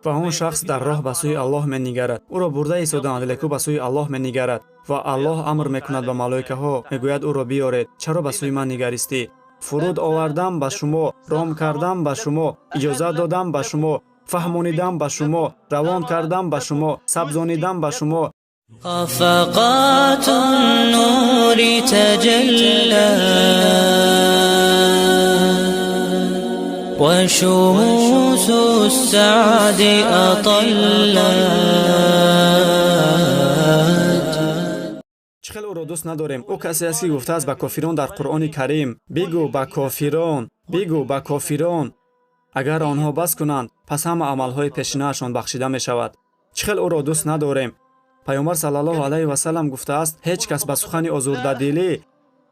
Ва он шахс дар роҳ ба сӯи Аллоҳ менигарад. Ӯро бурда истоданд, лекин ӯ ба сӯи Аллоҳ менигарад. Ва Аллоҳ амр мекунад ба малоикаҳо, мегӯяд: ӯро биёред. Чаро ба сӯи ман нигаристӣ? Фуруд овардам ба шумо, ром кардам ба шумо, иҷозат додам ба шумо, фаҳмонидам ба шумо, равон кардам ба шумо, сабзонидам ба шумо. خفقات النور تجلى وشموس السعد أطلت. Чӣ хел ӯро дӯст надорем? Ӯ касе аст, ки гуфтааст ба кофирон дар Қуръони Карим: бигӯ ба кофирон, бигӯ ба кофирон, агар онҳо бас кунанд, пас ҳама амалҳои пешинаашон бахшида мешавад. Чӣ хел ӯро дӯст надорем? Паёмбар саллаллоҳу алайҳи васаллам гуфтааст: ҳеҷ кас ба сухани озурдадилӣ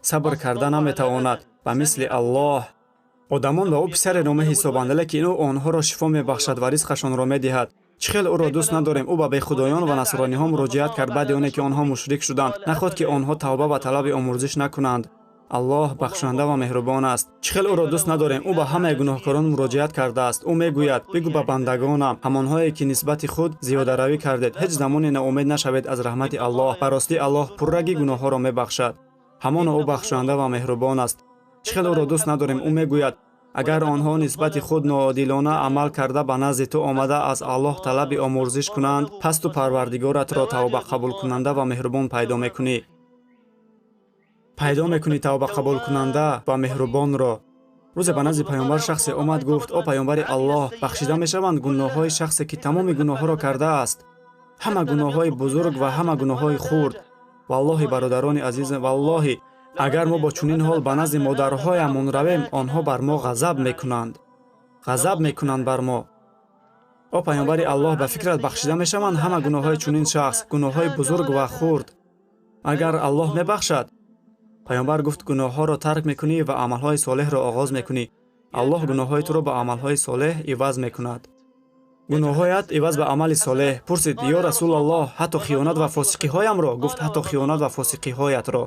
сабр карда наметавонад ба мисли Аллоҳ. Одамон ба ӯ писареро меҳисобанд, лекин ӯ онҳоро шифо мебахшад ва ризқашонро медиҳад. Чӣ хел ӯро дӯст надорем? Ӯ ба бехудоён ва насрониҳо муроҷиат кард баъди оне ки онҳо мушрик шуданд. Наход ки онҳо тавба ва талаби омӯрзиш накунанд. Аллоҳ бахшанда ва меҳрубон аст. Чӣ хел ӯро дӯст надорем? Ӯ ба ҳамаи гуноҳкорон муроҷиат кардааст. Ӯ мегӯяд: бигӯ ба бандагонам, ҳамонҳое ки нисбати худ зиёдаравӣ кардед, ҳеҷ замоне ноумед нашавед аз раҳмати Аллоҳ. Ба ростӣ, Аллоҳ пурраги гуноҳҳоро мебахшад. Ҳамоно ӯ бахшанда ва меҳрубон аст. Чӣ хел ӯро дӯст надорем? Ӯ мегӯяд: агар онҳо нисбати худ ноодилона амал карда, ба назди ту омада, аз Аллоҳ талаби омӯрзиш кунанд, пас ту Парвардигоратро тавбақабулкунанда ва меҳрубон пайдо мекунӣ. Пайдо мекунӣ тавбақабулкунанда ва меҳрубонро. Рӯзе ба назди паёмбар шахсе омад, гуфт: о паёмбари Аллоҳ, бахшида мешаванд гуноҳҳои шахсе, ки тамоми гуноҳҳоро кардааст, ҳама гуноҳҳои бузург ва ҳама гуноҳҳои хурд? Валлоҳи, бародарони азиз, валлоҳи, агар мо бо чунин ҳол ба назди модарҳоямон равем, онҳо бар мо ғазаб мекунанд, ғазаб мекунанд бар мо. О паёмбари Аллоҳ, ба фикрат, бахшида мешаванд ҳама гуноҳҳои чунин шахс, гуноҳҳои бузург ва хурд, агар Аллоҳ мебахшад? Паёмбар гуфт: гуноҳҳоро тарк мекунӣ ва амалҳои солеҳро оғоз мекунӣ, Аллоҳ гуноҳҳои туро ба амалҳои солеҳ иваз мекунад. Гуноҳҳоят иваз ба амали солеҳ. Пурсид: ё Расулаллоҳ, ҳатто хиёнат ва фосиқиҳоямро? Гуфт: ҳатто хиёнат ва фосиқиҳоятро.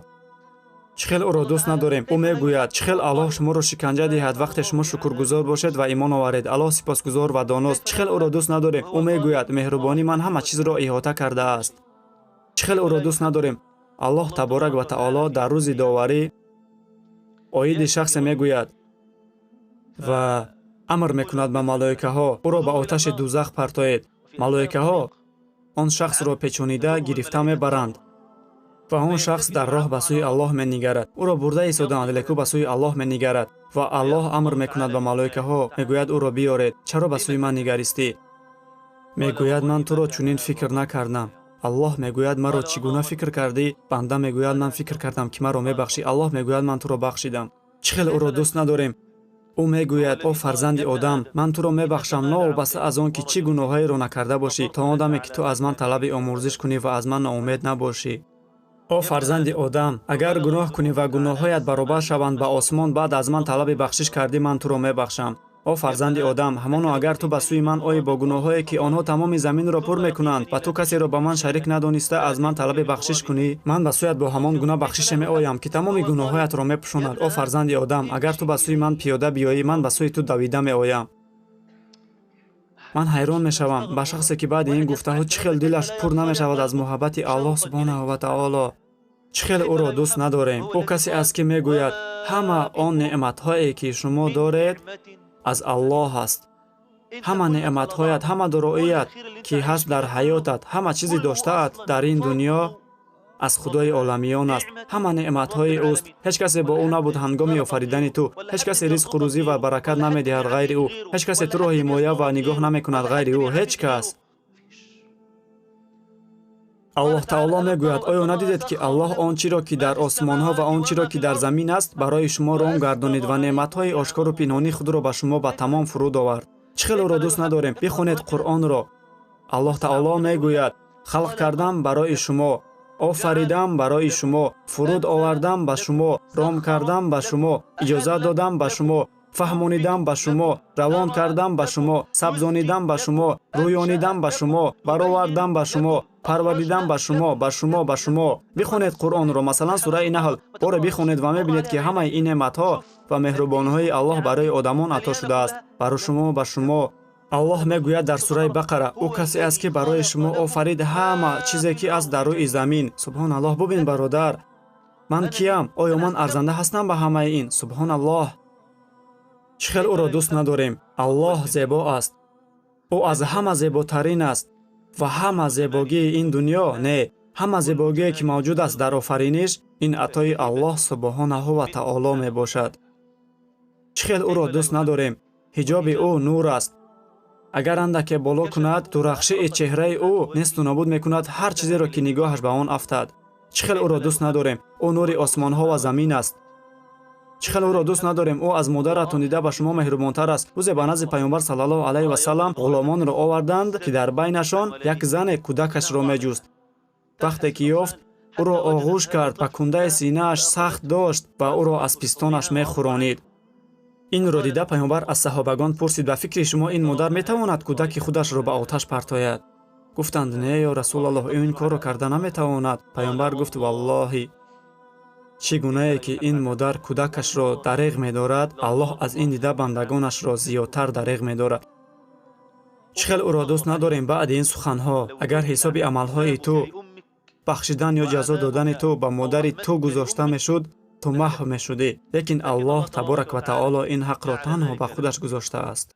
Чӣ хел ӯро дӯст надорем? Ӯ мегӯяд: чӣ хел Аллоҳ шуморо шиканҷа диҳад, вақте шумо шукргузор бошед ва имон оваред? Аллоҳ сипосгузор ва доност. Чӣ хел ӯро дӯст надорем? Ӯ мегӯяд: меҳрубонии ман ҳама чизро иҳота кардааст. Чӣ хел ӯро дӯст надорем? Аллоҳ таборак ва таоло дар рӯзи доварӣ оиди шахсе мегӯяд ва амр мекунад ба малоикаҳо: ӯро ба оташи дузах партоед. Малоикаҳо он шахсро печонида гирифта мебаранд ва он шахс дар роҳ ба сӯи Аллоҳ менигарад. Ӯро бурда истоданд, лекин ӯ ба сӯи Аллоҳ менигарад. Ва Аллоҳ амр мекунад ба малоикаҳо, мегӯяд: ӯро биёред. Чаро ба сӯи ман нигаристӣ? Мегӯяд: ман туро чунин фикр накардам. Аллоҳ мегӯяд: маро чӣ гуна фикр кардӣ? Банда мегӯяд: ман фикр кардам, ки маро мебахшӣ. Аллоҳ мегӯяд: ман туро бахшидам. Чӣ хел ӯро дӯст надорем? Ӯ мегӯяд: о фарзанди одам, ман туро мебахшам, новобаста аз он ки чӣ гуноҳҳоеро накарда бошӣ, то он даме ки ту аз ман талаби омӯрзиш кунӣ ва аз ман ноумед набошӣ. О фарзанди одам, агар гуноҳ кунӣ ва гуноҳҳоят баробар шаванд ба осмон, баъд аз ман талаби бахшиш кардӣ, ман туро мебахшам. О фарзанди одам, ҳамоно агар ту ба сӯи ман оӣ бо гуноҳҳое, ки онҳо тамоми заминро пур мекунанд, ва ту касеро ба ман шарик надониста аз ман талаби бахшиш кунӣ, ман ба сӯят бо ҳамон гуна бахшише меоям, ки тамоми гуноҳҳоятро мепӯшонад. О фарзанди одам, агар ту ба сӯи ман пиёда биёӣ, ман ба сӯи ту давида меоям. Ман ҳайрон мешавам ба шахсе, ки баъди ин гуфтаҳо чӣ хел дилаш пур намешавад аз муҳаббати Аллоҳ субҳонаҳу ва таоло. Чӣ хел ӯро дӯст надорем? Ӯ касе аст, ки мегӯяд: ҳама он неъматҳое, ки шумо доред, аз Аллоҳ аст. Ҳама неъматҳоят, ҳама дороият, ки ҳаст дар ҳаётат, ҳама чизи доштаат дар ин дунё аз Худои оламиён аст. Ҳама неъматҳои ӯст. Ҳеҷ касе бо ӯ набуд ҳангоми офаридани ту. Ҳеҷ касе ризқу рӯзӣ ва баракат намедиҳад ғайри ӯ. Ҳеҷ касе туро ҳимоя ва нигоҳ намекунад ғайри ӯ. Ҳеҷ кас. Аллоҳ таоло мегӯяд: оё надидед, ки Аллоҳ он чиро, ки дар осмонҳо ва он чиро, ки дар замин аст, барои шумо ром гардонид ва неъматҳои ошкору пинҳонии худро ба шумо ба тамом фуруд овард? Чӣ хел ӯро дӯст надорем? Бихонед Қуръонро. Аллоҳ таоло мегӯяд: халқ кардам барои шумо, офаридам барои шумо, фуруд овардам ба шумо, ром кардам ба шумо, иҷозат додам ба шумо, фаҳмонидам ба шумо, равон кардам ба шумо, сабзонидам ба шумо, рӯёнидам ба шумо, баровардам ба шумо, парваридам ба шумо, ба шумо, ба шумо. Бихонед Қуръонро, масалан, сураи Наҳл. Боре бихонед ва мебинед, ки ҳамаи ин неъматҳо ва меҳрубониҳои Аллоҳ барои одамон ато шудааст. Барои шумо, ба шумо. Аллоҳ мегӯяд дар сураи Бақара: ӯ касе аст, ки барои шумо офарид ҳама чизе, ки аст дар рӯи замин. Субҳоналлоҳ. Бубин, бародар, ман киям? Оё ман арзанда ҳастам ба ҳамаи ин? Субҳоналлоҳ. Чӣ хел ӯро дӯст надорем? Аллоҳ зебо аст, ӯ аз ҳама зеботарин аст ва ҳама зебогии ин дунё, не, ҳама зебогие, ки мавҷуд аст дар офариниш, ин атои Аллоҳ субҳонаҳу ва таоло мебошад. Чӣ хел ӯро дӯст надорем? Ҳиҷоби ӯ нур аст. Агар андаке боло кунад, дурахшии чеҳраи ӯ несту нобуд мекунад ҳар чизеро, ки нигоҳаш ба он афтад. Чӣ хел ӯро дӯст надорем? Ӯ нури осмонҳо ва замин аст. Чӣ хел ӯро дӯст надорем? Ӯ аз модаратон дида ба шумо меҳрубонтар аст. Рӯзе ба назди Паёмбар саллаллоҳу алайҳи васалам ғуломонро оварданд, ки дар байнашон як зане кӯдакашро меҷуст. Вақте ки ёфт, ӯро оғӯш кард, ба кундаи синааш сахт дошт ва ӯро аз пистонаш мехӯронид. Инро дида, Паёмбар аз саҳобагон пурсид: «Ба фикри шумо, ин модар метавонад кӯдаки худашро ба оташ партояд?» Гуфтанд: «Не, ё Расулаллоҳ, ӯ ин корро карда наметавонад». Паёмбар гуфт: «Валлоҳи, чӣ гунае ки ин модар кӯдакашро дареғ медорад, Аллоҳ аз ин дида бандагонашро зиёдтар дареғ медорад». Чӣ хел ӯро дӯст надорем баъди ин суханҳо? Агар ҳисоби амалҳои ту, бахшидан ё ҷазо додани ту ба модари ту гузошта мешуд, ту маҳв мешудӣ. Лекин Аллоҳ таборак ва таоло ин ҳақро танҳо ба худаш гузоштааст.